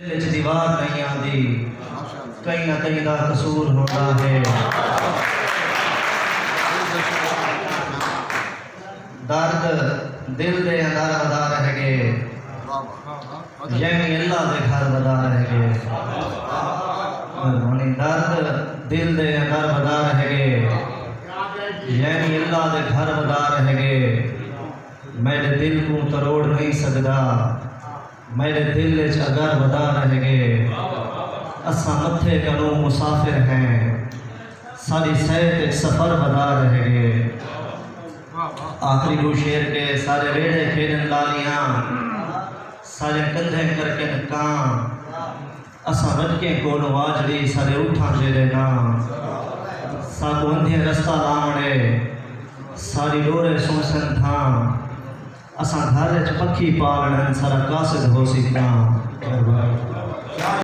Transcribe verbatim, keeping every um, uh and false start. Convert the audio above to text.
وچ دیوار نہیں آندی، کہیں نہ کہیں دا قصور ہوندا ہے۔ درد دل دے اندر ودا رہ گئے، یعنی اللہ دے گھر ودا رہ گئے۔ مہربانی۔ درد دل دے اندر ودا رہ گئے، یعنی اللہ دے گھر ودا رہ گئے۔ میݙے دل کوں تروڑ نہیں سڳدا، میݙے دل اچ اگر ودا رہ گئے۔ اساں متھے کنوں مسافر ہیں، ساݙی صحت اچ سفر ودا رہ گئے۔ آخری ݙو شعر کے سارے ویڑھے کھیݙن لالیاں، سارے کندھے کرکن کاں۔ اساں وݙکیں کولوں آجڑی ساݙے اٹھاں جیڑے ناں۔ ساکوں اندھیں رستہ لاوݨ اے، ساݙی ݙورے سݨسن تھاں۔ اساں گھر اچ پکھی پالݨن، ساݙا قاصد ہوسی تاں۔